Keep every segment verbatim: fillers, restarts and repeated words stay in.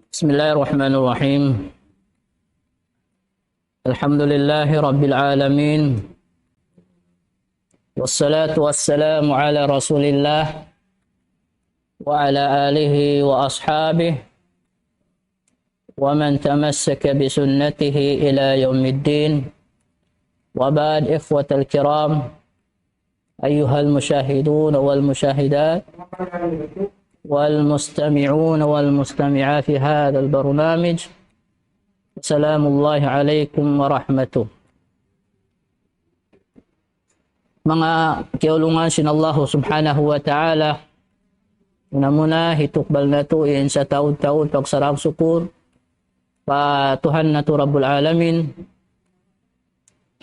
بسم الله الرحمن الرحيم. الحمد لله رب العالمين. والصلاة والسلام على رسول الله وعلى آله وأصحابه ومن تمسك بسنته إلى يوم الدين. وبعد، إخوة الكرام، أيها المشاهدون والمشاهدات والمستمعون والمستمعات في هذا البرنامج، سلام الله عليكم ورحمته. Manga kiyaulungan sin Allahu Subhanahu wa Ta'ala, muna-muna hitukbal natu' in sataud-taud pagsarang-sukul pa Tuhan natu' Rabbul Alamin.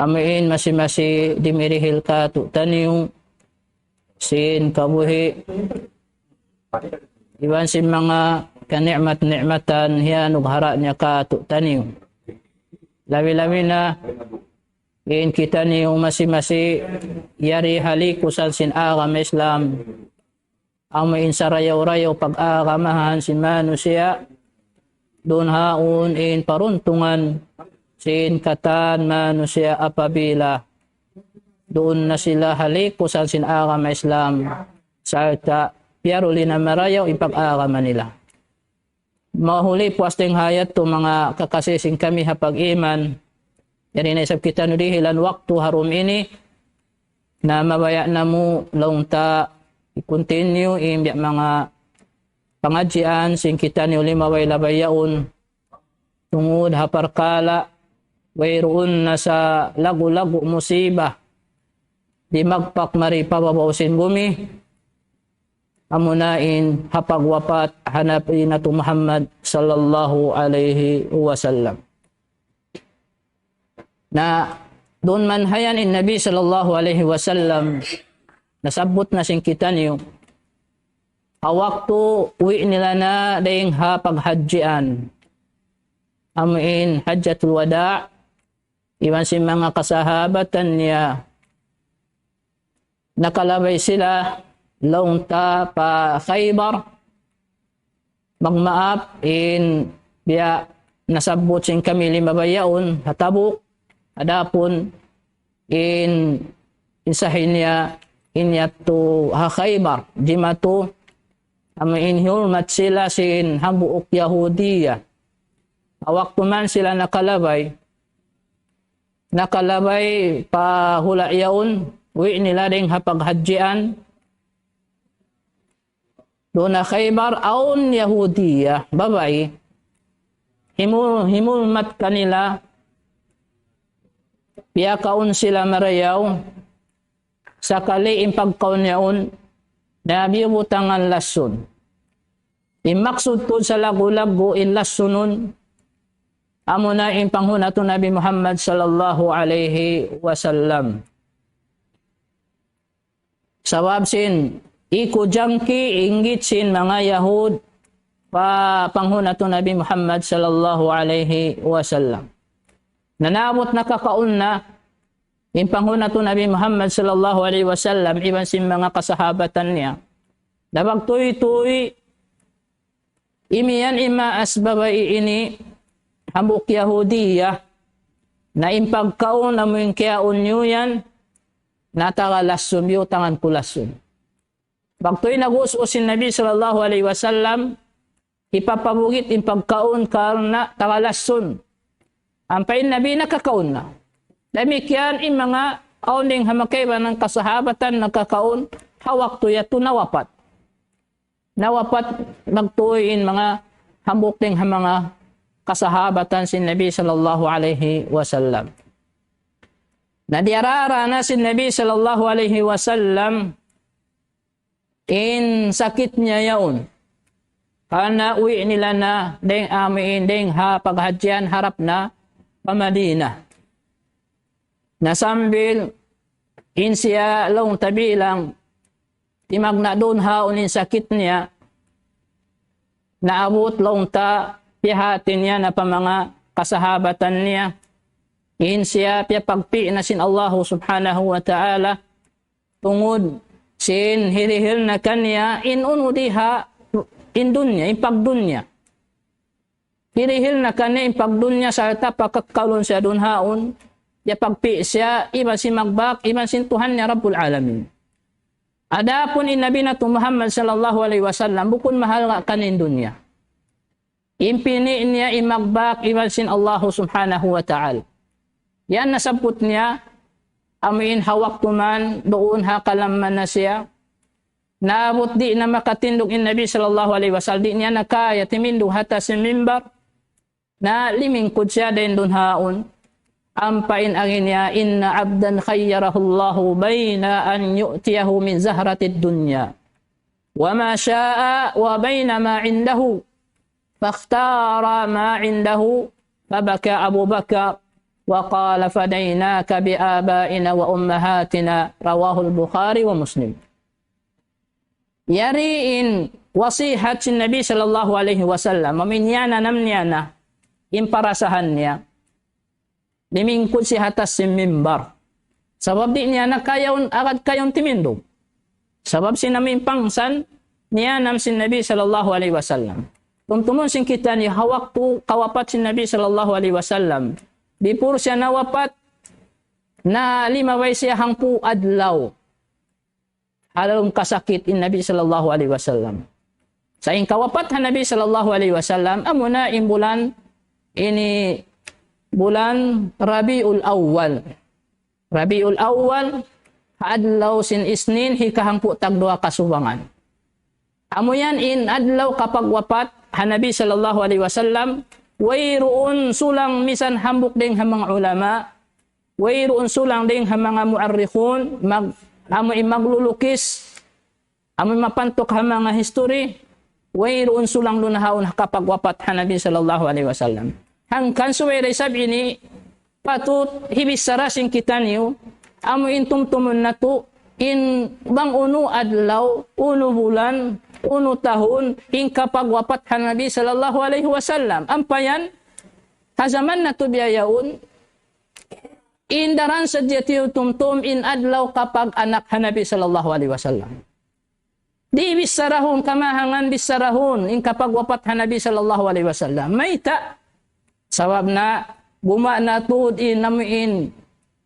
Amu in masi-masi dimirihil kātu'niyu sin kabuhi' iban sin manga kani'mat-ni'matan hiyanughara' niya kātu'niyu. Labi-labi na in kitaniyu masi-masi yari ha likusan sin agama Islam. Amu in sarayaw-rayaw pag-agamahan sin manusiya', duun ha yaun in paruntungan sin katan manusiya' apabila duun na sila ha likusan sin agama Islam, sarta' piyaruli na marayaw in pag-agama nila. Mahuli puas dayng ha yadtu manga kakasi sin kami ha pag-iman. Yari na isab kitaniyu dihilan waktu ha dum ini. Na mabaya' namu' laung ta i-continue in biya' manga pangadjian sin kitaniyu limabay-labay yaun. Tungud ha parkala' wayruun na sa lagu-lagu musiba dimagpak mari pa babaw sin bumi. Amuna in ha pagwapat ha Nabi natu' Muhammad sallallahu alayhi wasallam. Na duun man ha yan in Nabi sallallahu alayhi wasallam, nasabbut na sin kitaniyu, ha waktu uwi' nila na dayng ha paghadjian. Amu in Hajjatul Wada', iban sin manga kasahabatan niya, nakalabay sila laung ta pa Khaybar. Magmaap in biya' nasabbut sin kami limabay yaun ha Tabuk. Adapun in, in sahi niya in yadtu ha Khaybar, jimatu, amu in hiyulmat sila sin hambuuk Yahudiya. Ha waktu man sila nakalabay, nakalabay pa hula' yaun, uwi' nila dayng ha paghadjian. Duun ha Khaybar, awn Yahudiya, babai. Himul-, himulmat kanila, piyakaun sila marayaw, sakali in pagkaun yaun, na biyubutangan lassun. In maksud tuud sa lagu-lagu in lassunun, amuna in panghun natu' Nabi Muhammad sallallahu alayhi wasallam. Sabab sin iku jangki inggit sin manga Yahud pa panghun natu' Nabi Muhammad sallallahu alayhi wasallam. Na naabut nakakaun na in panghun natu' Nabi Muhammad sallallahu alayhi wasallam iban sin manga kasahabatan niya. Na magtuy-tuy imiyan in maas babai ini hambuuk Yahudiya, na in pagkaun amu in kiyaun niyu yan, na taga lassun, biyutangan ku lassun. Waktu in nag-us-us in Nabi sallallahu alayhi wasallam, hipapabugit in pagkaun karna' taga lassun. Ampa in Nabi nakakaun na. Damikkiyan in manga awn dayng ha makaibanan kasahabatan nakakaun, ha waktu yadtu nawapat. Nawapat magtuy in manga hambuuk dayng ha manga kasahabatan sin Nabi sallallahu alayhi wasallam. Na diyarā na sin Nabi sallallahu alayhi wasallam in sakit niya yaun. Karna' uwi' nila na dayng amu in dayng ha paghadjian harap na pa Madina. Na sambil in siya laung ta bilang timagna' duun ha yaun in sakit niya, naabut laung ta piyahāti niya na pa manga kasahabatan niya. In siya piyapagpi' na sin Allahu Subhanahu wa Ta'ala, tungud sin hirihil na kaniya in unu di ha in dunya, in pagdunya. hirihil na kaniya in pagdunya sarta' pakakkaulun siya duun haun, ya pagpi' siya, iban sin magbak, iban sin Tuhan niya Rabbul Alamin. Adapun in Nabi natu' Muhammad sallallahu alayhi wasallam, bukun mahalga' kaniya in dunya. In pini' niya in magbak iban sin Allahu subhanahu wa ta'ala. Yan nasabbut niya, amu in ha waktu man, duun ha kalamma na siya. Naabut di' na makatindug in Nabi sallallahu alayhi wasallam, di' niya na kaya timindug ha taas sin mimbar. Na limingkud siya dayn duun haun. Ampa in agi niya, إن عبدا خيره الله بين أن يؤتيه من زهرة الدنيا وما شاء وبين ما عنده فاختار ما عنده فبكى أبو بكر وقال فديناك بآبائنا وأمهاتنا رواه البخاري ومسلم. Yari in wasihat sin Nabi sallallahu alayhi wasallam, amu in iyananam niya na, in parasahan niya, limingkud siya ha taas sin mimbar. Sabab di' niya na kaya un, agad kaya un timindug. Sabab sin amu in pangsan, niyanam sin Nabi sallallahu alayhi wasallam. Tumtumun sin kitaniyu, ha waktu kawapat sin Nabi sallallahu alayhi wasallam. Before siya nawapat, na limabay siya hangpu' adlaw. Ha lawm kasakit in Nabi sallallahu alayhi wasallam. Sa' in kawapat ha Nabi sallallahu alayhi wasallam, amuna in bulan, ini bulan Rabiul Awwal. Rabiul Awwal, ha adlaw sin Isnin, hikahangpu' tagduwa kasubangan. Amu yan in adlaw kapagwapat ha Nabi sallallahu alayhi wasallam, wayruun sulang misan hambuuk dayn ha manga ulama, wayruun sulang dayn ha manga muarrikhun, mag-, amu in maglulukis, amu in mapantuk ha manga history, wayruun sulang duun haun ha kapagwapat ha Nabi sallallahu alayhi wasallam. Hangkan subay da isab ini, patut hibichara sin kitaniyu, amu in tumtumun natu', in bang unu adlaw, unu bulan, unu tahun, in kapagwapat ha Nabi sallallahu alayhi wasallam. Ampa yan, ha jaman natu' biya' yaun, in daran sadja tiyutumtum in adlaw kapag-anak ha Nabi sallallahu alayhi wasallam. Di' bichara hun, kamahangan bichara hun, in kapagwapat ha Nabi sallallahu alayhi wasallam. Mayta'? Sabab na, guma na tuud in amu in,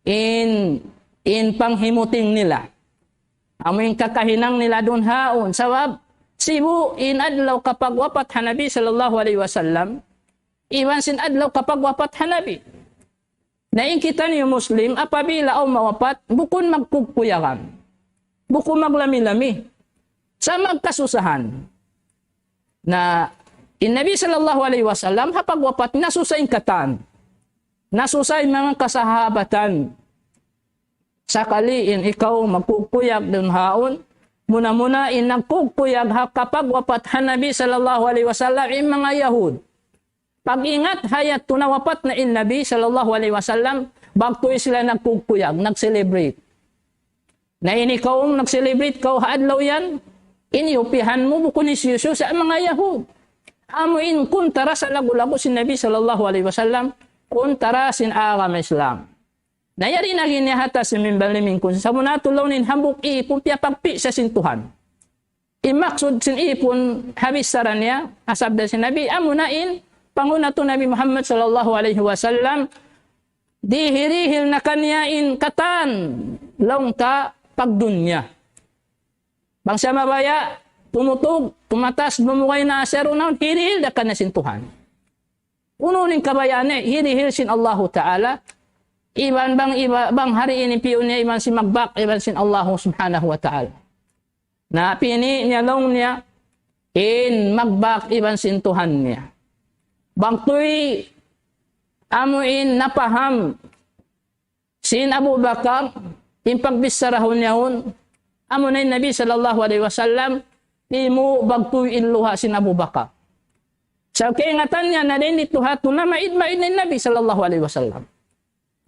in, in panghimuting nila. Amu in kakahinang nila duun haun. Sabab, sibu' in adlaw kapagwapat ha Nabi sallallahu alayhi wasallam, iban sin adlaw kapagwapat ha Nabi. Na in kitaniyu Muslim, apabila awn mawapat, bukun magkugkuyagan. Bukun maglami-lami. Sa' magkasusahan. Na in Nabi sallallahu alayhi wasallam, ha pagwapat, nasusa in katan. Nasusa in manga kasahabatan. Sakali in ikaw magkugkuyag duun haun, muna-muna in nagkugkuyag ha kapagwapat ha Nabi sallallahu alayhi wasallam, in manga Yahud. Pag-ingat ha yadtu nawapat na in Nabi sallallahu alayhi wasallam, bagtuy sila nagkugkuyag, nag-celebrate. Na ini kaw nag-celebrate kaw ha adlaw yan, in iyupihan mu bukun hisiyu-siyu sa' manga Yahud. Amu in kuntara sa' lagu-lagu sin Nabi sallallahu alayhi wasallam, kuntara sin agama Islam. Na yari na giniya ha taas sin mimbar limingkud. Sa' muna tuud laung niya in hambuuk ipun piyapagpi' siya sin Tuhan. In maksud sin ipun ha bichara niya, ha sabda sin Nabi, amuna in panghu' natu' Nabi Muhammad sallallahu alayhi wasallam, dihirihil na kaniya in katan laung ta pagdunya. Bang siya mabaya', tumutug, tumataas, bumugay na siya duun haun, hirihil da kaniya sin Tuhan. Unu in kabayaan niya, hirihil sin Allahu Ta'ala, iban bang, iba, bang hari ini piyu niya, iban sin magbak, iban sin Allahu Subhanahu wa Ta'ala. Na pini' niya laung niya, in magbak iban sin Tuhan niya. Bagtuy amu in napaham sin Abu Bakar, in pagbichara niya yaun, amuna in Nabi sallallahu alayhi wasallam, timu' bagtuy in luha' sin Abu Bakar. Sa' kaingatan niya na dayn didtu ha tuna, maid-maid na in Nabi sallallahu alayhi wasallam.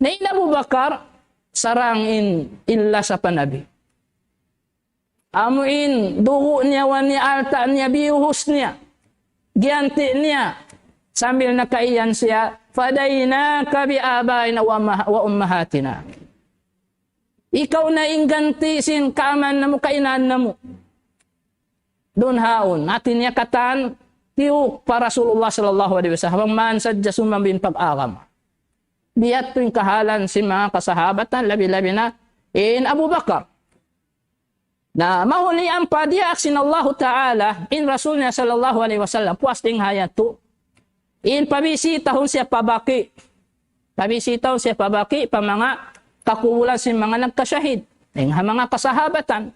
Na in Abu Bakar, sarang in illa sa pa Nabi. Amu in dugu' niya, wa niya, alta' niya, biyuhus niya. Giyanti' niya. Sambil nakaiyan siya, فديناك بآبائنا وأمه-، وأمهاتنا. Ikaw na in ganti' sin kaaman namu', kainaan namu'. Duun haun, hati niya katan, tiyuk pa Rasulullah sallallahu alayhi wasallam, man sadja sumambin pag-agama. Biya' tuud in kahalan sin manga kasahabatan, labi-labi na in Abu Bakar. Na mahuli ampa diyaak sin Allahu Ta'ala, in Rasul niya sallallahu alayhi wasallam, puas dayn ha yadtu. In pabisitahun siya pa Baqi'. Pabisitahun siya pa Baqi', pa manga kakubulan sin manga nagkashahid. Dayn ha manga kasahabatan.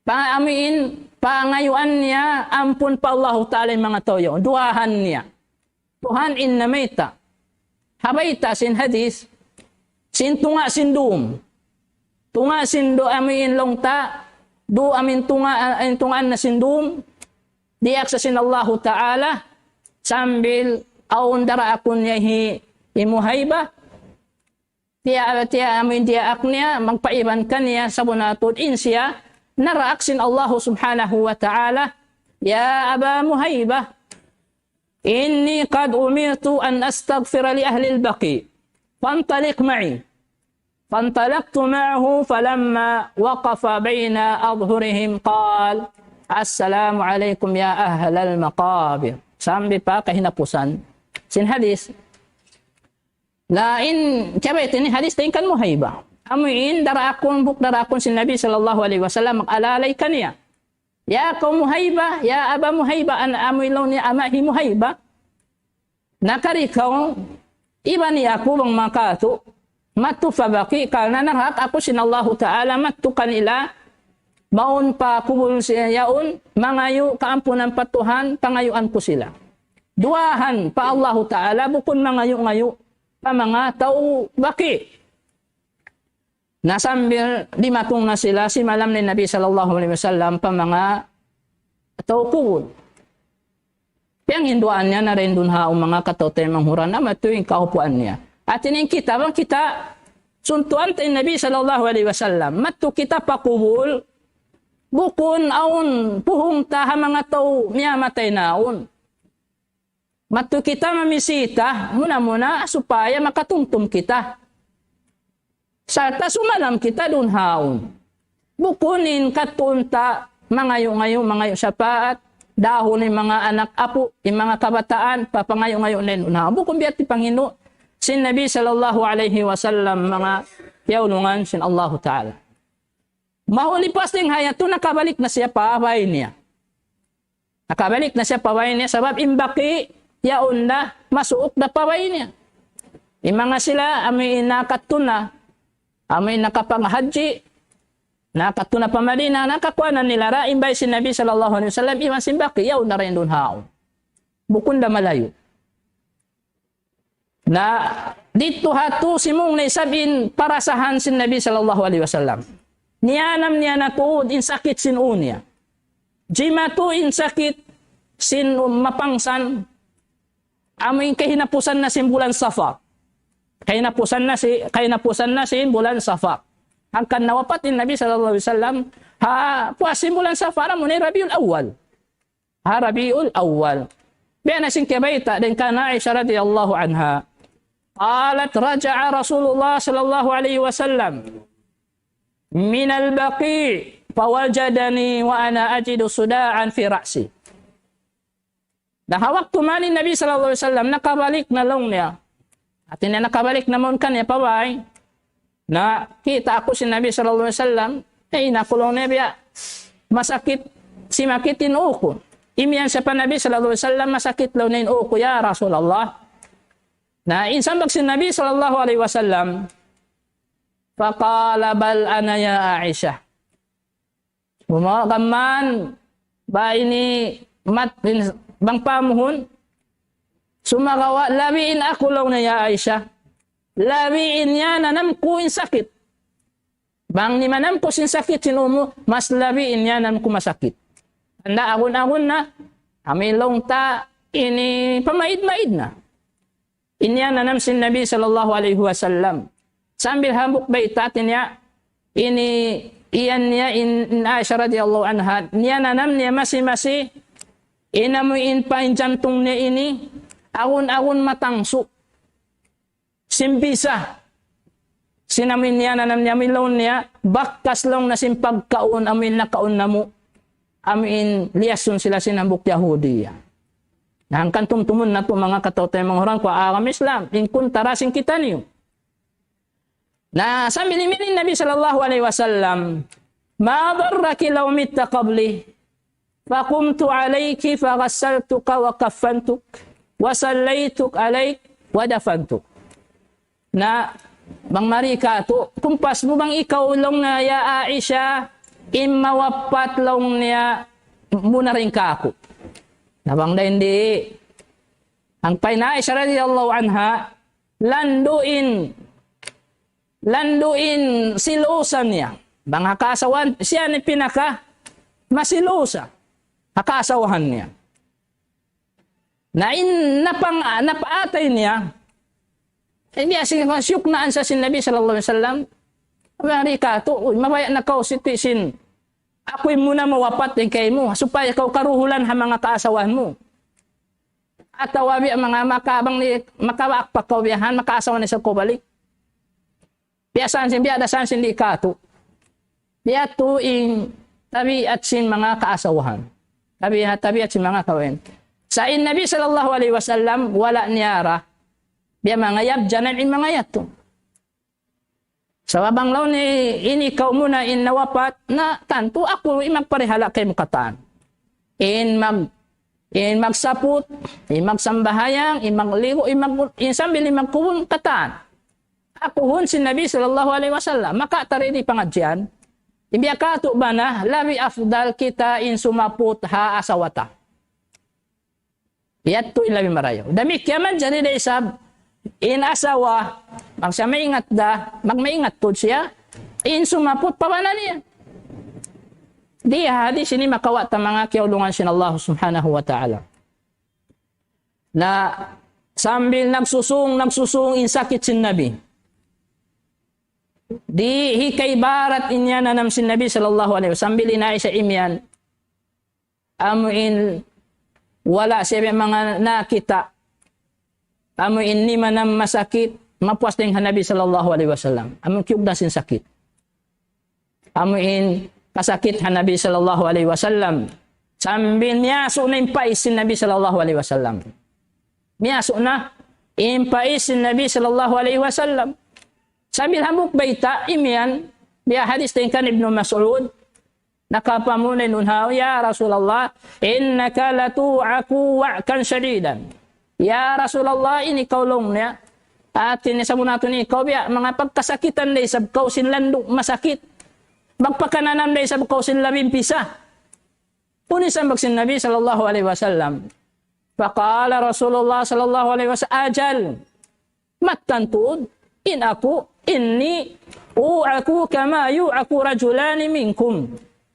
Pa amuin, pangayuan niya, ampun pa Allahu Ta'ala in manga tau yaun. Duwaahan niya. Tuhan in namayta'. Ha bayta' sin hadith, sin tunga' sin dum. Tunga' sin du amuin laung ta, du amuin tunga', in tungaan na sin dum. Diyaak sa sin Allahu Ta'ala, sambil awn daraakun niya hi, hi Muhayba. Tiya, tiya amuin diyaak niya, magpaiban kaniya sabunnal tuud in siya, naraak sin Allahu Subhanahu wa Ta'ala, يا أبا مهيبة، إني قد أمرت أن أستغفر لأهل البقيع، فانطلق معي. فانطلقت معه، فلما وقف بين أظهرهم قال: السلام عليكم يا أهل المقابر. Sambil pa kahinapusan sin hadith. Na in, kiyabaitan ini hadith dayn kan Muhayba. Amuin daraakun, hambuuk daraakun sin Nabi sallallahu alayhi wasallam, mag-alalay kaniya. Ya kaw Muhayba, ya Aba Muhayba, an amuin laung niya ama' hi Muhayba. Na kari kaw, iban niyu aku bang makatu, madtu pa Baqi', karna' naraak aku sin Allahu Ta'ala, madtu kanila, mawn pa kubul siya yaun, mangayu' kaampunan pa Tuhan, pangayuan ku sila. Duwaahan pa Allahu Ta'ala, bukun mangayu'-ngayu' pa manga tau Baqi'. Na sambil dimatung na sila, simalam na in Nabi sallallahu alayhi wasallam pa manga tau kubul. Piyanghinduan niya na dayn duun ha manga kataw-taymanghuran, amu yadtu in kaupuan niya. Hati niya in kita, bang kita, suntuan ta in Nabi sallallahu alayhi wasallam, madtu kita pa kubul, bukun awn puhung ta ha manga tau miyatay na yaun. Madtu kita mamisita, muna-muna supaya makatumtum kita. Sarta' sumalam kita duun ha yaun. Bukun in kadtuun ta mangayu'-ngayu', mangayu' shapaat, dahun in manga anak apu', in manga kabataan, papangayu'-ngayu' na in duun ha yaun. Bukun biya' ha yan in panghindu' sin Nabi sallallahu alayhi wasallam, manga kiyaulungan sin Allahu Ta'ala. Mahuli puas dayn ha yadtu nakabalik na siya pa bay niya. Nakabalik na siya pa bay niya, sabab in Baqi' yaun da, masuuk da pa bay niya. In manga sila, amuin nakadtu na, amuin nakapanghajji, nakadtu na pa Madina, nakakuha na nila ra in bay sin Nabi sallallahu alayhi wasallam, iban sin Baqi', yaun na dayn duun ha yaun. Bukun da malayu'. Na didtu ha yadtu simūng na isab in parasahan sin Nabi sallallahu alayhi wasallam. Niyanam niya na tuud in sakit sin ū niya. Jimatu in sakit sin mapangsan, amuin kahinapusan na sin bulan Safar. Kahinapusan na si, kahinapusan na sin bulan Safar. Hangkan nawapat in Nabi sallallahu alayhi wasallam, ha, puas sin bulan Safar, amuna in Rabiul Awwal. Ha Rabiul Awwal. Biya' na sin kiyabayta' dayn kan Aisha radiyallahu anha. قالت: رجع رسول الله صلى الله عليه وسلم من البقيع فوجدني وأنا أجد صداعا في رأسي. Na ha waktu mayan in Nabi sallallahu alayhi wasallam, nakabalik na laung niya. Hati niya nakabalik na mawn kaniya pa bay. Na kita' aku sin Nabi sallallahu alayhi wasallam, eh, in aku laung niya biya' masakit, simakit in ū ku. Imiyan siya pa Nabi sallallahu alayhi wasallam, masakit laung niya in ū ku, ya Rasulullah. Na in sambag sin Nabi sallallahu alayhi wasallam, فقال: بل أنا يا عائشة. Bumaba' kamu, ba ini mat-, in, bang pamuhun, sumagawa' labi in aku laung niya, ya Aisha. Labi in iyananam ku in sakit. Bang niyananam ku sin sakit sin ū mu, mas labi in iyananam ku masakit. Hangkan agun-agun na, amuin laung ta ini pamaid-maid na. In iyananam sin Nabi sallallahu alayhi wasallam. Sambil hambuuk bayta' niya, ini iyan niya in, in Aisha radiyallahu anha, niyananam niya masi-masi, in amuin pa in jantung niya ini, agun-agun matangsu. Sin bisa. Sin amuin niyananam niya, amuin laung niya, bakas laung na sin pagkaun, amuin nakaun namu'. amu in liyasun sila sin hambuuk Yahudiya. Na hangkan tumtumun natu' manga kataw-taymanghuran ku ha agama Islam, in kuntara sin kitaniyu. Na sambil imiyan in Nabi sallallahu alayhi wasallam, ما ضرك لو مت قبلي فقمت عليك فغسلتك وكفنتك وصليتك عليك ودفنتك. Na bang mari katu', kumpas mu bang ikaw laung niya ya Aisha, in mawapat laung niya mu na dayn kāku'. Na bang dayn di, hangkan pa in Aisha radiyallahu anha, landu' in, landu' in silusan niya. Bang ha kaasawahan, siya in pinaka masilusa ha kaasawahan niya. Na in napang-, napaatay niya, in biya' sin siyuknaan sa sin Nabi sallallahu alayhi wasallam, mari katu', uy, mabaya' na kaw siti sin, aku in muna mawapat dayn kaymu, supaya kaw karuhulan ha manga kaasawahan mu. Atawa biya' manga maka-, bang ni-, makawaak pa kaw biya' han, makaasawa na isab kaw balik. Biya' san sin, biya' da san sin di' katu'. Biya' tu in tabiat sin manga kaasawahan. Tabiat, tabiat sin manga kawin. Sa' in Nabi sallallahu alayhi wasallam, wala' niya ra. Biya' manga yabjanan in manga yadtu. Sabab bang laung niya in ikaw muna in nawapat, na tantu aku in magparihala' kaymu katan. In mag-, in magsaput, in magsambahayang, in magligu, in mag-, in sambil in magkubul katan. Aku hun sin Nabi sallallahu alayhi wasallam. Maka tari di pangadjian. In biya' katu' bana, labi afdal kita in sumaput ha asawa ta. Yadtu in labi marayaw. Damikkiyan manjari da isab, in asawa, bang siya maingat da, magmaingat tuud siya, in sumaput pa bana niya. Di' hadis ini makawa' ta manga kiyaulungan sin Allah subhanahu wa ta'ala. Na sambil nagsusung, nagsusung in sakit sin Nabi. Di' hikaibarat in yan nanam sin Nabi sallallahu alayhi wasallam. Sambil in Aisha imiyan, amu in wala' siya manga nakita'. Amu in nimanam masakit, mapuas dayn ha Nabi sallallahu alayhi wasallam. Amu kiyugdan sin sakit. Amu in kasakit ha Nabi sallallahu alayhi wasallam. Sambil miyasu' na in pais sin Nabi sallallahu alayhi wasallam. Miyasu' na in pais sin Nabi sallallahu alayhi wasallam. Sambil hambuuk bayta', imiyan, biya' hadis dayn kan Ibnu Mas'ud, nakapamuna in unhaw, "Ya Rasulullah, innaka latu'aku wa'kan shadidan." Ya Rasulullah, in ikaw laung niya, hati niya sabunnal tuud in ikaw biya' manga pagkasakitan da isab kaw sin landu' masakit. Magpakananam da isab kaw sin labing pisa. Unu in sambag sin Nabi sallallahu alayhi wasallam. فقال رسول الله صلى الله عليه وسلم: أجل. Mattan tuud, in aku, إني أوعك كما يوعك رجلان منكم.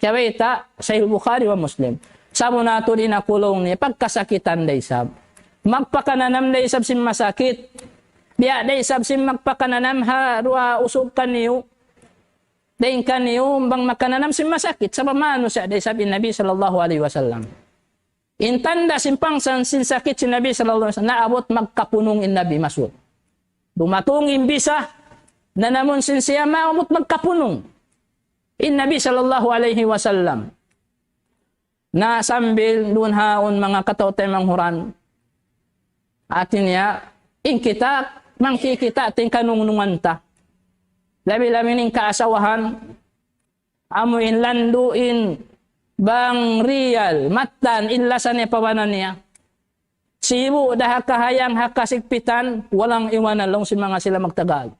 Kiyabayta', Sahih Bukhari wa Muslim. Sabunnal tuud in aku laung niya, pagkasakitan da isab. Magpakananam da isab sin masakit. Biya' da isab sin magpakananam ha duwa usug kaniyu. Dayn kaniyu bang makananam sin masakit. Sabab manusiya' da isab in Nabi sallallahu alayhi wasallam. In tanda' sin pangsan sin sakit sin Nabi sallallahu alayhi wasallam, naabut magkapunung in Nabi Mas'ud. Dumatung in bisa, nanamun sin siya, maabut magkapunung in Nabi sallallahu alayhi wasallam. Na sambil duun haun manga kataw-taymanghuran. Hati niya, in kita, mangkikita' ta in kanungnungan ta. Labi-labi in kaasawahan, amu in landu' in bang riyal, mattan, in lasa niya pa bana niya. Sibu' da ha kahayang ha kasigpitan, walang iwanan laung sin manga sila magtagad.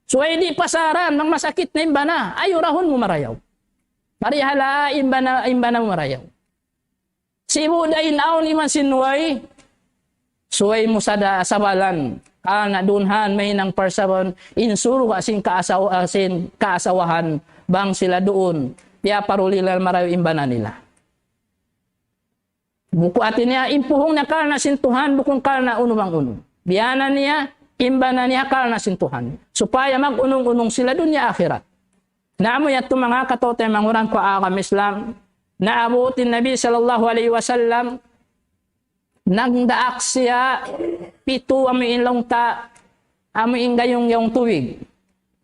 Subay di' pasaran, bang masakit na in bana, ayaw rahun mu marayaw. Parihala' in bana, in bana mu marayaw. Sibu' da in awn iman sin way, subay mu sada sabalan. Karna' duun han mahinang parsababan in surga' sin kaasaw-, ah, sin kaasawahan bang sila duun. Piyaparuli nila marayaw in bana nila. Buku hati niya, in puhung niya karna' sin Tuhan, bukun karna' unu bang unu. Biyana niya, in bana niya karna' sin Tuhan. Supaya mag-unung-unung sila dunya akhirat. Na amu yadtu manga kataw-taymanghuran ku ha agama Islam. Naabut in Nabi sallallahu alayhi wasallam, nagdaak siya pitu amu in laung ta, amu in gayung-gayung tubig.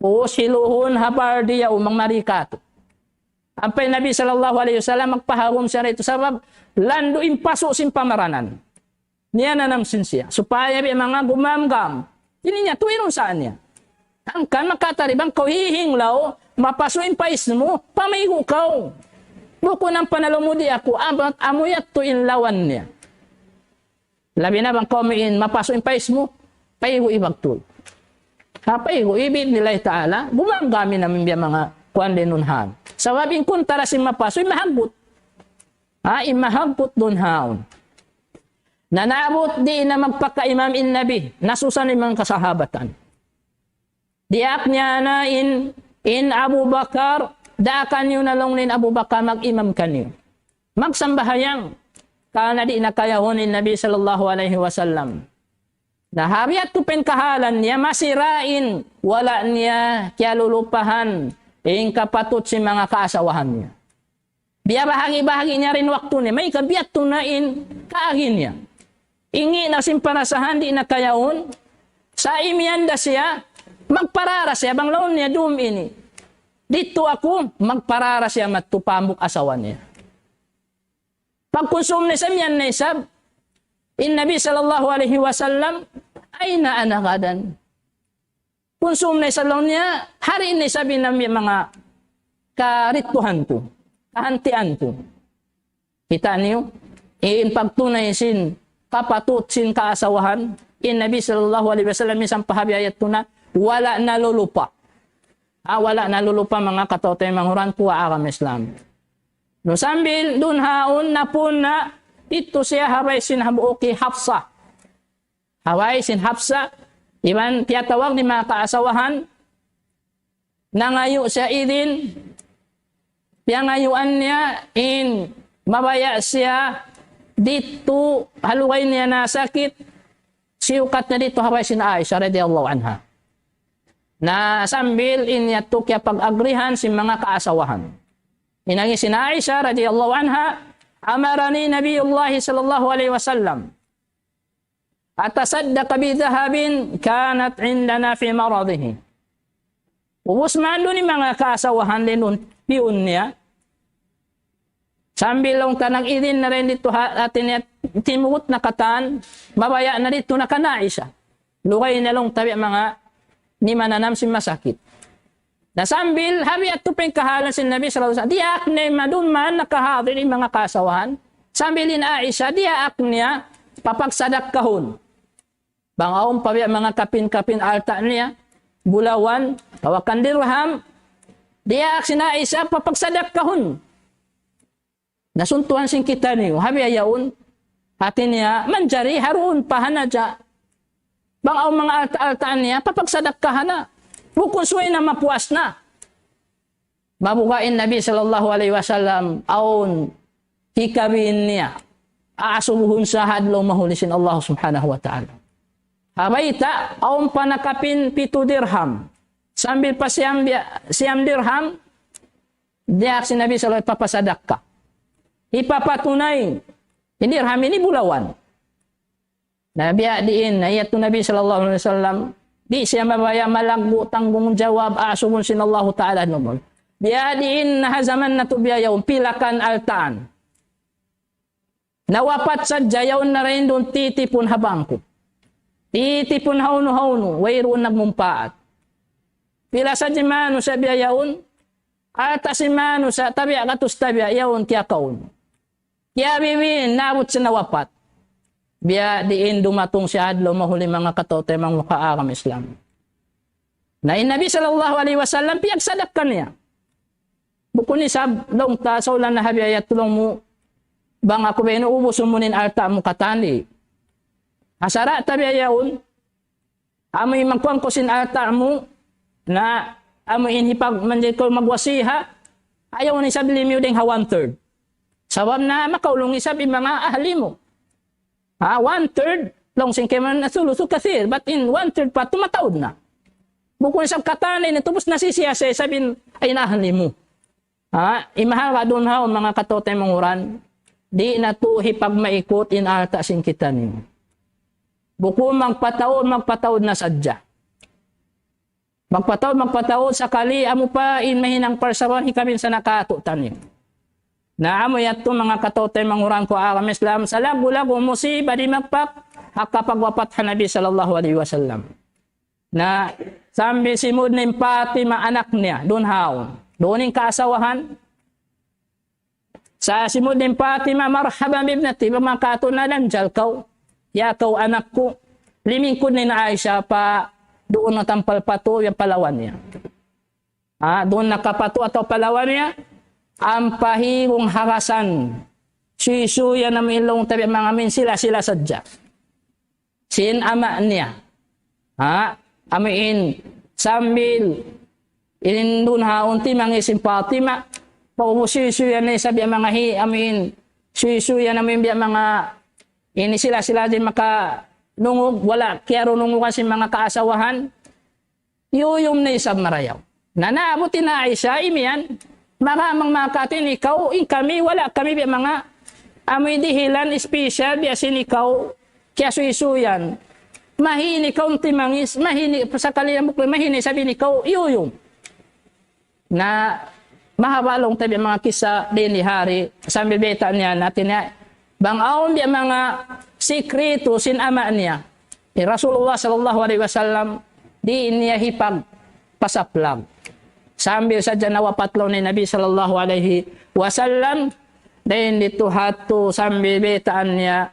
Puus hiluhun ha baldi yaun bang mari katu'. Ampa in Nabi sallallahu alayhi wasallam magpaharum siya didtu sabab landu' in pasu' sin pamaranan. Niyananam sin siya. Supaya biya' manga gumamgam. Ini niya, tuirun sa niya. Hangkan makatari bang kaw hihinglaw, mapasu' in pais mu, pamaygu' kaw. Bukun ampa na lumudi aku, abat amu yadtu in lawan niya. Labi na bang kaw amu in mapasu' in pais mu, paygu' ibagtul. Ha, paygu' ibid nilay ta'ala, gumamgam in amu in biya' manga kuwan linunhan. Sabab in kuntara sin mapasu', in mahaggut. Ha, in mahaggut dunhaun. Na naabut di' na magpakaimam in Nabi, nasusan in manga kasahabatan. Diyaak niya na in, in Abu Bakar, daakan niyu na laung niya in Abu Bakar mag-imam kaniyu. Magsambahayang, karna' di' na kayahun in Nabi sallallahu alayhi wasallam. Na ha biya' tu' pa in kahalan niya, masi ra in wala' niya kiyalulupahan in kapatut sin manga kaasawahan niya. Biyabahagi-bahagi niya ra in waktu niya. Mayta' biya' tu' na in kaagi niya. Inggi' na sin parasahan di' na kayahun. Sa' imiyan da siya, magparara siya, bang laung niya dum ini. Didtu aku, magparara siya madtu pa hambuuk asawa niya. Pagkunsum na isab, miyan na isab, in Nabi sallallahu alayhi wasallam, أين أنا غدا؟ Kunsum na isab laung niya, hari na isab in amu in manga karidtuhan ku, kahantian ku. Kita' niyu, in pagtunay sin kapatut sin kaasawahan, in Nabi sallallahu alayhi wasallam misan pa ha biya' yadtu na, wala' nalulupa. Ah, wala' nalulupa manga kataw-taymanghuran ku ha agama Islam. Na sambil dunhaun na pun na, didtu siya ha bay sin hambuuk hi Hafsa. Ha bay sin Hafsa, iban tiyatawag niya manga kaasawahan, nangayu' siya idin, piyangayuan niya in mabaya' siya didtu ha lugay niya nasakit, siyukat niya didtu ha bay sin Aisha radiyallahu anha. Na sambil in yadtu kiyapag-agrihan sin manga kaasawahan. In agi sin Aisha radiyallahu anha, أمرني نبي الله صلى الله عليه وسلم أتصدق بذهب كانت عندنا في مرضه. Ubus mandu' in manga kaasawahan linun piyun niya. Sambil laung ta nag-idin na dayn didtu ha-, hati niya timugut na katan, mabaya' na didtu na kan Aisha. Lugay na laung ta biya' manga nimananam sin masakit. Na sambil, ha biya' tu' pa in kahalan sin Nabi sallallahu alayhi wasallam, diyaak niya madtu man nakahadir in manga kaasawahan. Sambil in Aisha, diyaak niya papagsadakkahun. Bang awn pa biya' manga kapin-kapin alta' niya, bulawan, tawakan dirham, diyaak sin Aisha papagsadakkahun. Na suntuan sin kitaniyu, ha biya' yaun, hati niya, manjari ha duun pa ha naja'. Bang awn manga alta'-alta' niya, papagsadakkahan na. Bukun subay na mapuas na. Mabuga' in Nabi sallallahu alayhi wasallam, awn hikabin niya. Aasubuhun sa ha adlaw mahuli sin Allah subhanahu wa ta'ala. Ha bayta', awn pa nakapin pitu dirham. Sambil pa siyam biya', siyam dirham, diyaak sin Nabi sallallahu alayhi wasallam papasadakka. Hipapatunay. In dirham ini bulawan. Na biya' diin, na yadtu Nabi sallallahu alayhi wasallam, di' siya mabaya' malaggu' tanggungjawab, aasubuhun sin Allahu Ta'ala ha dunya. Biya' diin, na ha jaman natu' biya' yaun, pila kan altaan. Nawapat sadja yaun na dayn duun titipun ha bangku. Titipun hawnu-hawnu, wayruun nagmumpaat. Pila sadja manusiya' biya' yaun, alta' sin manusiya', tabiya' gatus tabiya' yaun kiyakaun. Kiyabibi, naabut siya nawapat. Biya' diin dumatung siya ha adlaw mahuli manga kataw-taymanghuran ku ha agama Islam. Na in Nabi sallallahu alayhi wasallam piyagsadakka niya. Bukun isab laung ta, sa' ulan na ha biya' yadtu laung mu, bang aku biya' ini ubusun mu in alta' mu katan di'. Ha sara' ta biya' yaun, amu in magkuwan kaw sin alta' mu, na amu in hipag-, manjari kaw magwasiya, ayaw na isab limiyu dayn ha one third. Sabab na makaulung isab in manga ahli mu. Ha, one third, laung sin kaibanan, الثلث كثير, but in one third pa, tumataud na. Bukun isab katan ini, tubus na sisiya sa isab in, in ahli mu. Ha, imahal ka duun ha, manga kataw-taymanghuran, di' natu' hipagmaikut in alta' sin kitaniyu. Bukun magpataud, magpataud na sadja. Magpataud, magpataud, sakali amu pa in mahinang parsababan hikabin sa nakatu' taniyu. Na amu yadtu manga kataw-taymanghuran ku agama Islam, salaggu'-laggu' musiba dimagpak, ha kapagwapat ha Nabi sallallahu alayhi wasallam. Na sambil simud na in Fatima anak niya, duun haun. Duun in kaasawahan. Sa' simud na in Fatima, "Marhaban bi ibnati, bang makatu' na lanjal kaw. Ya kaw anak ku." Limingkud na in Aisha pa duun na tampal patu' yan pa lawa niya. Ah, duun nakapatu' atawa pa lawa niya, ampa higung harasan. Suysuyan amu in laung ta biya' manga amu in sila-sila sadja. Sin ama' niya. Ha? Amu in sambil in duun haun timangis in Fatima. Paubus suysuyan na isab biya' manga hi, amu in suysuyan amu in biya' manga ini sila-sila di' makalungug, wala' kiyarungugan sin manga kaasawahan. Iyuyum na isab marayaw. Na naabut hi Aisha, imiyan, manga manga makatu' in ikaw, in kami, wala' kami biya' manga, amu in dihilan, special, biya' sin ikaw, kiyasuysuyan. Mahin ikaw timangis, mahin, sakali na bukun, mahin isab in ikaw, iyuyum. Na mahaba' laung ta biya' manga kissa di' ini hari, sambil bayta' niya, hati niya, bang awn biya' manga sikritu sin ama' niya. In Rasulullah sallallahu alayhi wasallam, di' niya hipagpasaplag. Sambil sadja nawapat laung niya in Nabi sallallahu alayhi wasallam, dayn ditu hatu sambil baytaan niya,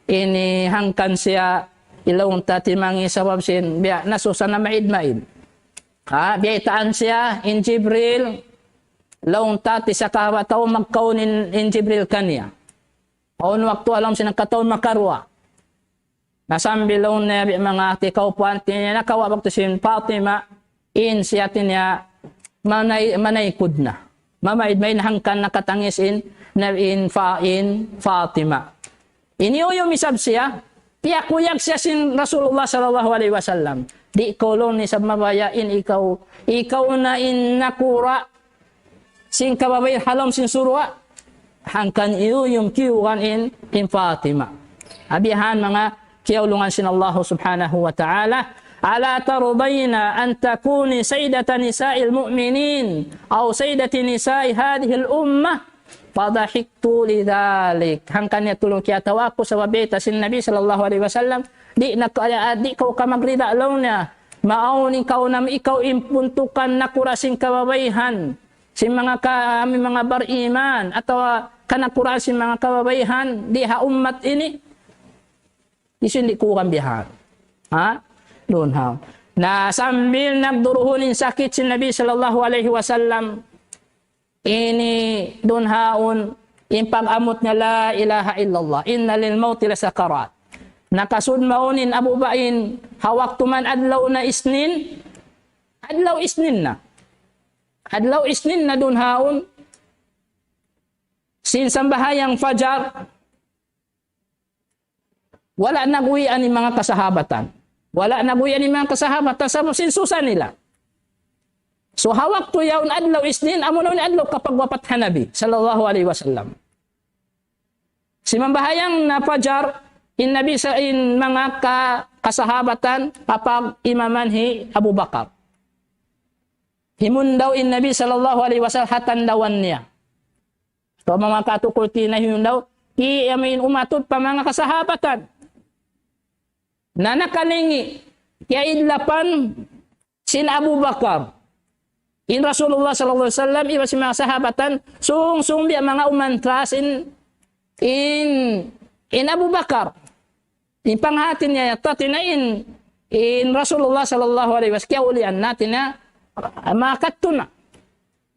ini hangkan siya in laung ta timangis sabab sin, biya' nasusa na maid-maid. Ha, biyaytaan siya in Jibril, laung ta ti sakawa' tau magkaun in, in Jibril kaniya. Awn waktu ha lawm sin kataun makaruwa. Na sambil laung niya biya' manga ti kaupuan, ti niya nakawa' waktu sin Fatima, in siya ti niya manay-, manaykud na. Mamaid-maid hangkan nakatangis in, na in fa-, in Fatima. Ini uyum isab siya, piyakuyag siya sin Rasulullah sallallahu alayhi wasallam. Di' kaw laung niya isab mabaya' in ikaw, ikaw na in nakura' sin kababain ha lawm sin surga'. Hangkan iyuyum kiyugan in, in Fatima. Abihan manga kiyaulungan sin Allah subhanahu wa ta'ala. ألا ترضين أن تكوني سيدة نساء المؤمنين أو سيدة نساء هذه الأمة؟ فضحكت لذلك. Hangkan niya tulung kiyatawa aku sabab bayta' sin Nabi sallallahu alayhi wasallam. Di' na ka-, di' kaw ka magrida laung niya. Maawn in kaw nam ikaw in puntukan nakura' sin kababaihan. Sin manga ka-, amu in manga bariman. Atawa kanakuraan sin manga kababaihan. Di' ha ummat ini. Isin di' ku kan bihan. Ha? Duun ha. Na sambil nagduruhun in sakit sin Nabi sallallahu alayhi wasallam. Ini duun haun in pag-amut niya la ilaha illallah. إن للموت لسكرات. Nakasud mawn in Abu Ba-, in ha waktu man adlaw na Isnin. Adlaw Isnin na. Adlaw Isnin na duun haun. Sin sambahayang fajar. Wala' nag'uwian in manga kasahabatan. Wala' nag'uwian in manga kasahabatan sabab sin susa nila. So, ha waktu yaun adlaw Isnin, amu na in adlaw kapagwapat ha Nabi, sallallahu alayhi wasallam. Simambahayang na fajar, in Nabi sa-, in manga ka-, kasahabatan, apag imaman hi Abu Bakar. Himundaw in Nabi, sallallahu alayhi wasallam, ha tandawan niya. So, manga katukul tinahiun daw, i-, amu in umatud pa manga kasahabatan. Na nakalingi', kiyaidlapan sin Abu Bakar. In Rasulullah sallallahu alayhi wasallam, iban sin manga sahabatan, sung-sung biya' manga umantras in, in, in Abu Bakar. In panghati niya, hati niya in, in Rasulullah sallallahu alayhi wasallam, kiyaulian na, hati niya, makadtu na.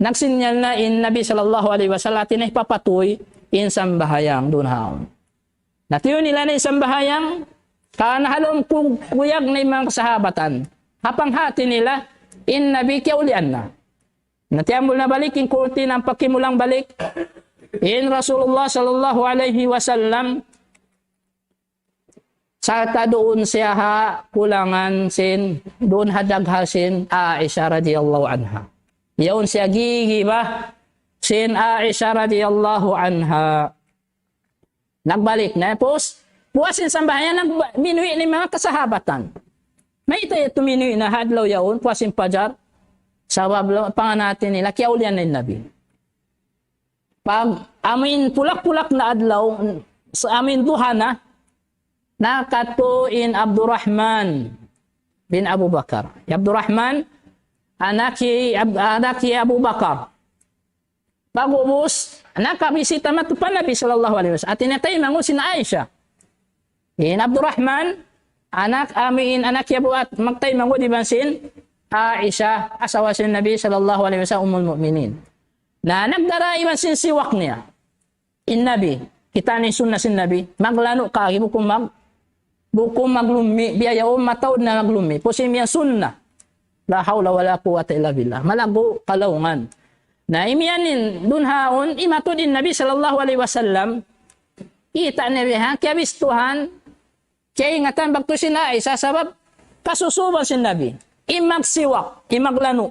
Nagsinyal na in Nabi sallallahu alayhi wasallam, hati niya hipapatuy in sambahayang duun haun. Na tiyun nila na in sambahayang, karna' ha lawm ku-, kuyag na in manga kasahabatan. Ha panghati nila, in Nabi kiyaulian na. Na tiyambul na balik, in kurtina pakimulang balik. In Rasulullah sallallahu alayhi wasallam, sarta' duun siya ha kulangan sin, duun ha dagha sin Aisha radiyallahu anha. Yaun siya gigiba sin Aisha radiyallahu anha. Nagbalik na, pus, puas sin sambahayang, nagba-, minuwi' na in manga kasahabatan. Mayta' tuminuy na ha adlaw yaun, puas sin pajar, sabab la-, panganati nila, kiyaulian na in Nabi. Pag amuin pulak-pulak na adlaw, sa amuin duha na, nakadtu in Abdurrahman bin Abu Bakar. Hi Abdurrahman, anak hi Ab-, anak hi Abu Bakar. Pag'ubus, nakabisita madtu pa Nabi sallallahu alayhi wasallam. Hāti niya taymanghud sin Aisha. In Abdurrahman, anak amuin, anak hi Abu At-, magtaymanghud iban sin Aisha, asawa sin Nabi sallallahu alayhi wasallam, Ummul Mu'minin. Na nagdara iban sin siwak niya. In Nabi, kita' niyu in sunna sin Nabi, maglanu' kagi bukun mag-, bukun maglummi', biya' yaun mataud na maglummi'. Puas imiyan sunna. La hawla wala quwwata illa billah. Malaggu' kalaungan. Na imiyan in duun haun, imatud in Nabi sallallahu alayhi wasallam, kita' niya biya' ha, kiyabistuhan, kiyaingatan bagtu sin Aisha sabab kasusuban sin Nabi. In magsiwak, in maglanu'.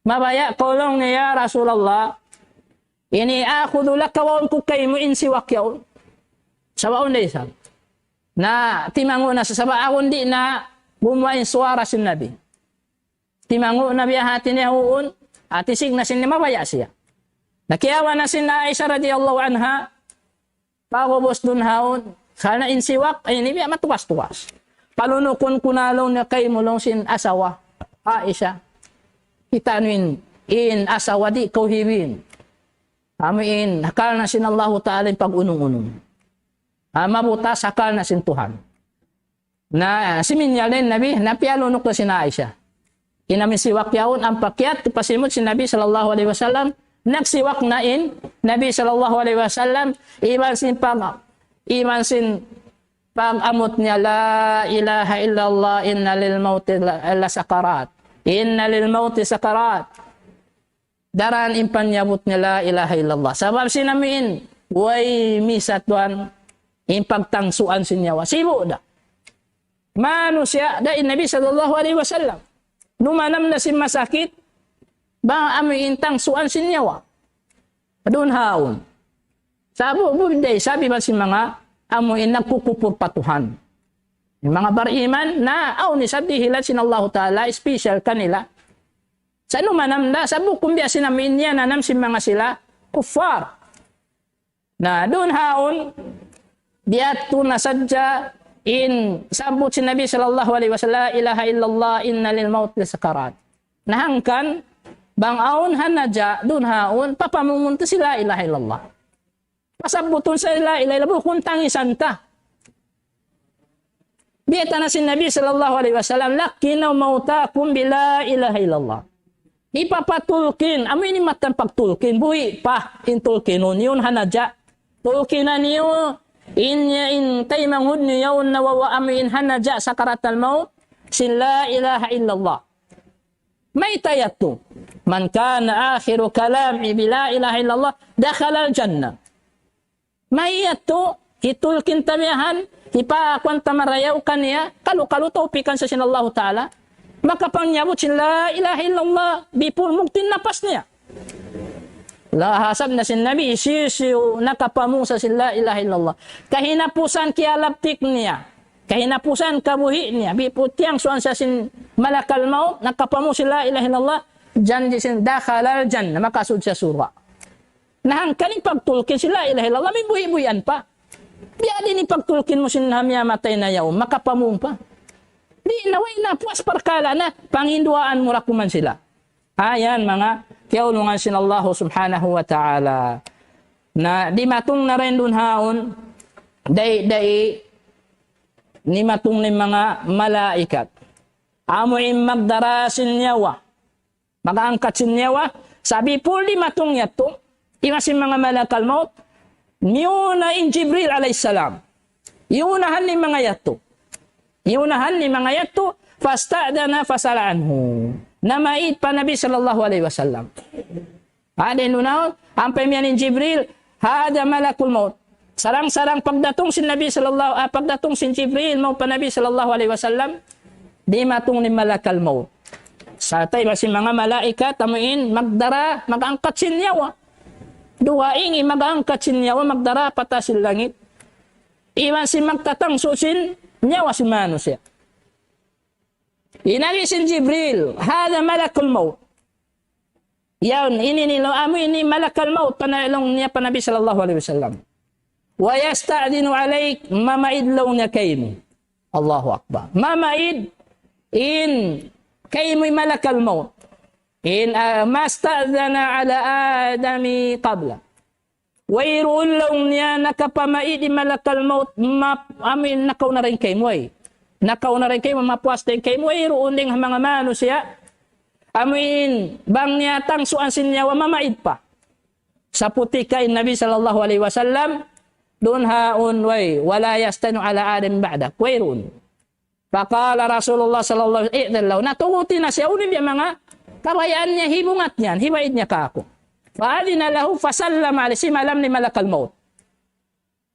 Mabaya' kaw laung niya, "Ya Rasulullah, inni akhudhu laka, waun ku kaymu in siwak yaun." Sabab awn da isab. Na timangu' na sa sabab awn di' na gumuwa' in suwara sin Nabi. Timangu' na biya' hāti niya huun, hāti sig na sin niya mabaya' siya. Na kiyawa' na sin Aisha radiyallahu anha, pag'ubus duun haun, karna' in siwak, ini biya' matugas-tugas. Palunukun ku na laung niya kaymu laung sin asawa, Aisha. Kita' niyu in, in asawa di' kaw hibin. Amuin, hakal na sin Allahu Ta'ala in pag-unung-unung. Ah, mabutas hakal na sin Tuhan. Na, siminyal na in Nabi, na piyalunuk na sin Aisha. In amuin siwak yaun, ampa kiyadtu pa simud sin Nabi sallallahu alayhi wasallam, nagsiwak na in Nabi sallallahu alayhi wasallam, iban sin pag-, iban sin pag-amut niya, "La ilaha illallah, inna lil mauti la, la sakarat. Inna lil mauti sakarat." Daran in panyabut niya la ilaha illallah. Sabab sin amuin, way misatuan in pagtangsuan sin nyawa. Sibu' da. Manusiya' da in Nabi sallallahu alayhi wasallam. Numanam na sin masakit, bang amuin tangsuan sin nyawa. Duun haun. Sabab bu-, day, sabab iban sin manga amuin nagkukupur pa Tuhan. In manga bariman, na awn isab dihilan sin Allahu Ta'ala, special kanila. Sa' numanam da, sa' bukun biya' sin amuin niyananam sin manga sila kuffar. Na, duun haun, biya' tu na sadja in sabbut sin Nabi sallallahu alayhi wasallam, "La ilaha illallah, inna lil mauti sakarat." Na hangkan, bang awn ha naja', duun haun, papamungun ta sin la ilaha illallah. Pasabbutun sa la ilaha illallah, bukun tangisan ta. Biyaytaan na sin Nabi sallallahu alayhi wasallam, "Laqqinu mawtakum bi la ilaha illallah." Ipapatulkin, amu ini matan pagtulkin, buhi' pa in tulkinun, yaun ha naja'. Tulkinan niyu, in, in taymanghud niyu yaun nawawa amu in ha naja' sakaratul maut, sin la ilaha illallah. Mayta' yadtu? "Man kana akhiru kalamihi bi la ilaha illallah, dakhalal jannah." Mayta' yadtu, hitulkin ta biya' yan, hipakuan ta marayaw kaniya, kalu-kalu tawpikan sa sin Allahu Ta'ala, makapanyabut sin la ilaha illallah, bipulmug tin napas niya. La, ha sabab na sin Nabi, hisiyu-siyu nakapamung sa sin la ilaha illallah. Kahinapusan kiyalaptik niya. Kahinapusan kabuhi' niya. Biputiyang suan sa sin malakal maut, nakapamung sin la ilaha illallah, janji' sin dakhalal jannah, makasud siya surga'. Na hangkan in pagtulkin sin la ilaha illallah, mimbuhi'-buhian pa. Biya' diin in pagtulkin mu sin ha miyatay na yaun, makapamung pa. Di' na way na puas parkala' na, panginduwaan mu ra kuman sila. Ayan, manga kiyaulungan sin Allah subhanahu wa ta'ala. Na dimatung na rin duun haun, dai-dai, dimatung na in manga malaikat. Amu in magdara sin nyawa. Mag-angkat sin nyawa, sa' before dimatung yadtu, iban sin manga malakal maut, miyuna in Jibril alayhis salam. Iyunahan in manga yadtu. Iyunahan in manga yadtu, fasta'dhana fasala anhu. Namaid pa Nabi sallallahu alayhi wasallam. Ada in lunaw, ampa imiyan in Jibril, "Hadha malakul maut." Sarang-sarang pagdatung sin Nabi sallallahu, ah, pagdatung sin Jibril mawn pa Nabi sallallahu alayhi wasallam, dimatung in malakal maut. Sarta' iban sin manga malaikat, amu in magdara, mag-angkat sin nyawa. Duwa ini mag-angkat sin nyawa, magdara pa taas sin langit. Iban sin magtatangsu' sin nyawa sin manusiya'. In agi sin Jibril, هذا ملك الموت. Yaun, ini ni laung, amu ini malakal maut, panailung niya pa Nabi sallallahu alayhi wasallam. ويستأذن عليك, mamaid laung niya kaymu. Allahu Akbar. Mamaid in kaymu malakal maut. In, ah, ما استأذن على آدم قبل. Wayruun laung niya nakapamaid in malakal maut, ma-, amu in nakauna dayn kaymu, ay. Nakauna dayn kaymu, mapuas dayn kaymu, wayruun dayn ha manga manusiya'. Amu in, bang niya tangsuan sin nyawa, mamaid pa. Saputika in Nabi sallallahu alayhi wasallam, duun haun, way, ولا يستأذن على آدم بعدك. Wayruun. فقال رسول الله صلى الله عليه وسلم: ائذن له. Na tuguti na siya, unu in manga kabayaan niya, hibungat niya, hibaid niya kāku'. فأذن له فسلم عليه, simalam in malakal maut.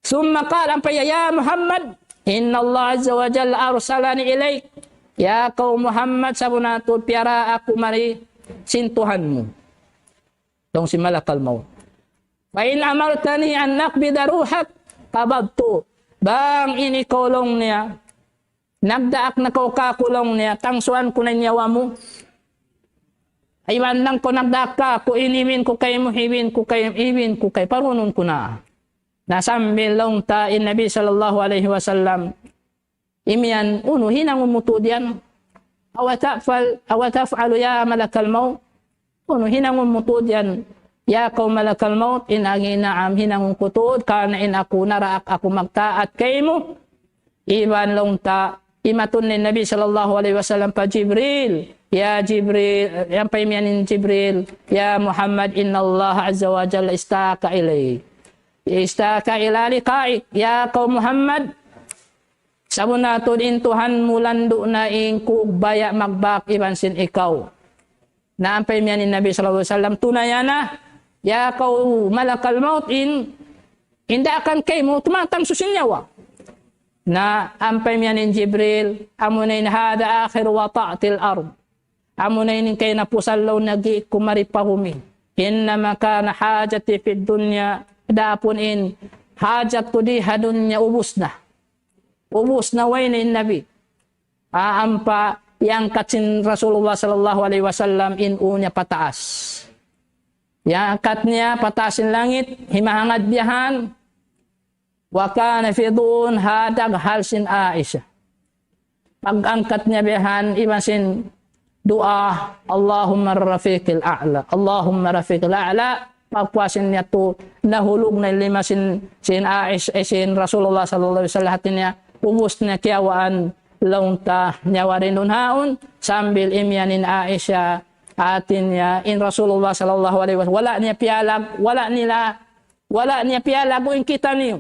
ثم قال, ampa ya, يا محمد، إن الله عز وجل أرسلني إليك. Ya kaw Muhammad, sabunnal tuud piyara aku mari sin Tuhan mu. Laung sin malakal maut. فإن أمرتني أن أقبض روحك قبضت. Bang in ikaw laung niya, nagdaak na kaw kāku' laung niya, tangsuan ku na in nyawa mu. Iban laung kaw nagdaak kāku', in ibin ku kaymu, ibin ku kay, ibin ku kay, parunun ku na. Na sambil laung ta in Nabi sallallahu alayhi wasallam, imiyan, unu hinangun mu tuud yan? أو تفعل، أو تفعل يا ملك الموت. Unu hinangun mu tuud yan, ya kaw malakal maut? In agi, naam, hinangun ku tuud, karna' in aku naraak aku magtaat kaymu. Iban laung ta, imatun in Nabi sallallahu alayhi wasallam pa Jibril. Ya Jibril, ampa imiyan in Jibril, يا محمد إن الله عز وجل اشتاق إليك. اشتاق إلى لقائك. Ya kaw Muhammad, sabunnal tuud in Tuhan mu landu' na in kugbaya' magbak iban sin ikaw. Na ampa imiyan in Nabi sallallahu alayhi wasallam, tunaya na, ya kaw malakal maut, in, in daakan kaymu, tumatangsu sin nyawa. Na ampa imiyan in Jibril, amuna in هذا آخر وطأة الأرض. Amuna in kaynapusan laung niya, giik ku mari pa bumi. إنما كان حاجتي في الدنيا. Adapun in hajat ku di ha dunya ubus na. Ubus na, way na in Nabi. Ah, ampa iyangkat sin Rasulullah sallallahu alayhi wasallam in ū niya pataas. Iyangkat niya pataas sin langit, himahangad biya' han. وكان في ضوء, ha daghal sin Aisha. Pag-angkat niya biya' han, iban sin duwaa, اللهم الرفيق الأعلى، اللهم الرفيق الأعلى. Pagpuas niya tu, nahulug na in lima sin, sin Aisha, eh, sin Rasulullah sallallahu alayhi wasallam, hati niya, ubus na kiyawaan laung ta nyawa dayn duun haun, sambil imiyan in Aisha, hati niya, in Rasulullah sallallahu alayhi wasallam, wala' niya piyalag, wala' nila, wala' niya piyalaggu' in kitaniyu.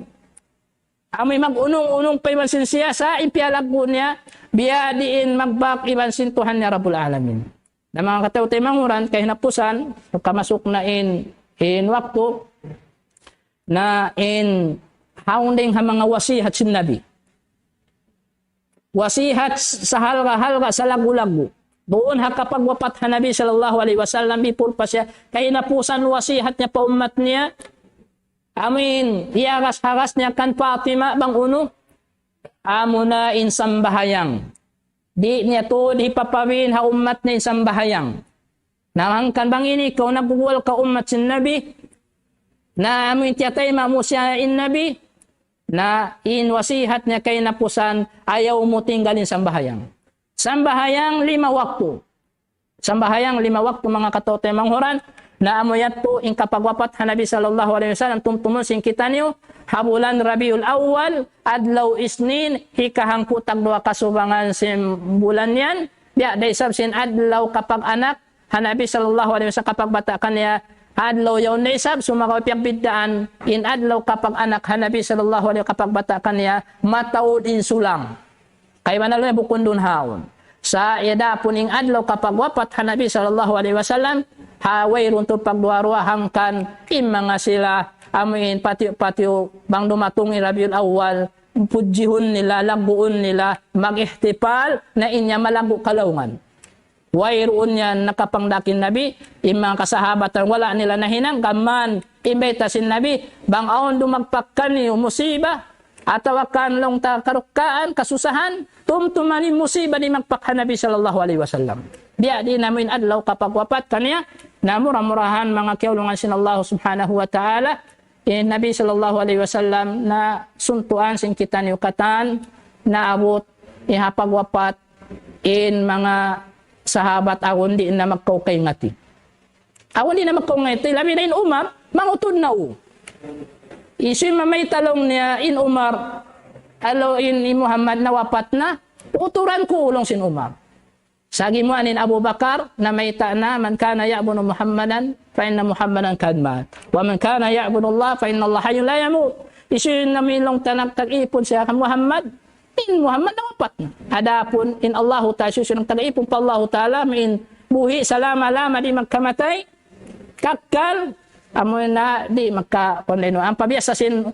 Amu in mag-unung-unung pa iban sin siya sa' in piyalaggu' niya, biya' diin magbak iban sin Tuhan niya Rabbul Alamin. Na manga kataymanghuran, kahinapusan, kamasuk na in, in waktu, na in haunding ha manga wasihat sin Nabi. Wasihat sahalga'-halga', salaggu'-laggu'. Duun ha kapagwapat ha Nabi sallallahu alayhi wasallam, before pa siya, kahinapusan wasihat niya pa ummat niya, amu in hiyagas-hagas niya kan Fatima bang unu, amuna in sambahayang. Di' niya tuud hipapawin ha ummat niya in sambahayang. Na hangkan bang ini kaw nagguwal ka ummat sin Nabi, na amu in tiyatayma' mu siya in Nabi, na in wasihat niya kahinapusan, ayaw mu tinggalin sambahayang. Sambahayang lima waktu. Sambahayang lima waktu, manga kataymanghuran, na amu yadtu in kapagwapat ha Nabi sallallahu alayhi wasallam, tumtumun sin kitaniyu, ha bulan Rabiul Awwal, adlaw Isnin, hikahangpu' tagduwa kasubangan sin bulan yan, biya' da isab sin adlaw kapag-anak ha Nabi sallallahu alayhi wasallam, kapagbata' kaniya, adlaw yaun da isab, sumagawa' piyagbiddaan, in adlaw kapag-anak ha Nabi sallallahu alayhi wasallam, kapagbata' kaniya, mataud in sulang. Kaibanan laung niya bukun duun haun. Sa' adapun in adlaw kapagwapat ha Nabi sallallahu alayhi wasallam, ha wayruun tuud pagduwa-ruwa hangkan in manga sila amu in patiyu'-patiyu' bang dumatung in Rabiul Awwal, pudjihun nila, lagguun nila, mag-ihtifal, na in yan malaggu' kalaungan. Wayruun yan nakapangdaak in Nabi, in manga kasahabatan wala' nila nahinang, gam mayan in bayta' sin Nabi, bang awn dumagpak kaniyu musiba, atawa kan laung ta karukkaan, kasusahan, tumtuma in musiba di' magpakay ha Nabi sallallahu alayhi wasallam. Biya' diin amu in adlaw kapagwapat kaniya, na mura-murahan manga kiyaulungan sin Allah subhanahu wa ta'ala, in Nabi sallallahu alayhi wasallam na suntuan sin kitaniyu katan, naabut, in ha pagwapat, in manga sahabat agun di' na magkaw kaingati. Agun di' na magkaw kaingati, labi na in Umar, mangutud na u. Hisiyu in mamayta' laung niya, in Umar, alu in, in Muhammad nawapat na, uturan ku laung sin Umar. Sa' gimuwa' in Abu Bakar, namayta' na, من كان يعبد محمدا فإن محمدا قد مات، ومن كان يعبد الله فإن الله حي لا يموت. Hisiyu in namilang tanak tag-ipun siya kan Muhammad, in Muhammad nawapat na. Adapun in Allahu Ta'ala, hisiyu in tag-ipun pa Allahu Ta'ala, amu in buhi' salama-lama di' magkamatay, kakkal, amu na di' magka-, kuwan na inu. Ampa biyasa sin,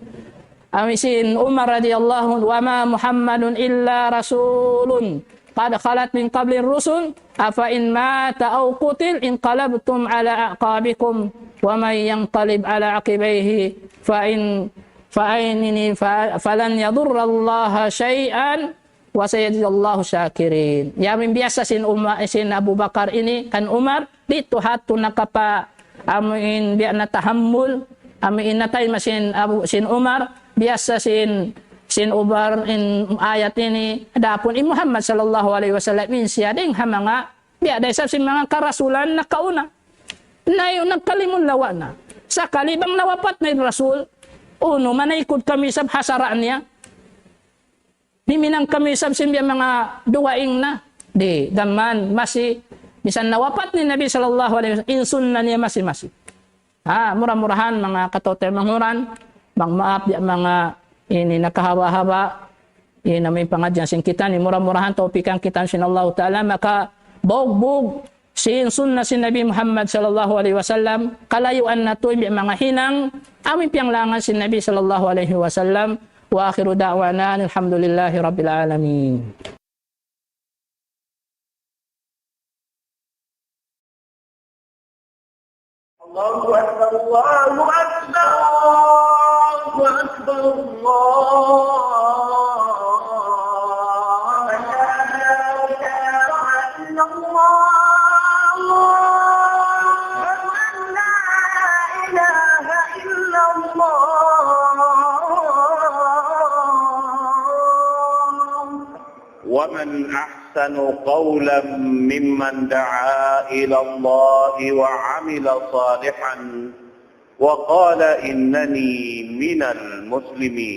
amu sin Umar radiyallahu anhu, وما محمد إلا رسول قد خلت من قبله الرسل أفإن مات أو قتل انقلبتم على أعقابكم ومن ينقلب على عقبيه فإن فإن ف-، فلن يضر الله شيئا وسيجزي الله الشاكرين. Ya, amu in biyasa sin Umar, sin Abu Bakar ini kan Umar, di' tuud nakapa-, amu in biya' na tahammul, amu in natay ma sin Abu, sin Umar, biyasa sin, sin Umar in ayat ini, adapun in Muhammad sallallahu alayhi wasallam in siya dayn ha manga, biya' da isab sin manga karasulan nakauna. Na yun, nagkalimun lawa na. Sakali bang nawapat na in Rasul, unu, manaykud kami isab ha sara' niya. Miminang kami isab sin biya' manga dugaing na. Di', gām, masi, misan nawapat na in Nabi sallallahu alayhi wasallam, in sunna niya masi, masi. Ha, mura-murahan, manga kataymanghuran, magmaap, biya' manga ini nakahaba-haba, ini amu in pangadjian sin kitaniyu, mura-murahan tawpikan kitaniyu sin Allahu Ta'ala, makabugbug sin sunna sin Nabi Muhammad sallallahu alayhi wasallam, kalayuan natu' in biya' manga hinang, amu in piyanglangan sin Nabi sallallahu alayhi wasallam. وآخر دعوانا أن الحمد لله رب العالمين. الله أكبر، الله أكبر، الله أكبر، الله أكبر. أشهد أن لا إله إلا الله. أشهد أن لا إله إلا الله. ومن أحسن قولا ممن دعا إلى الله وعمل صالحا وقال إنني من المسلمين.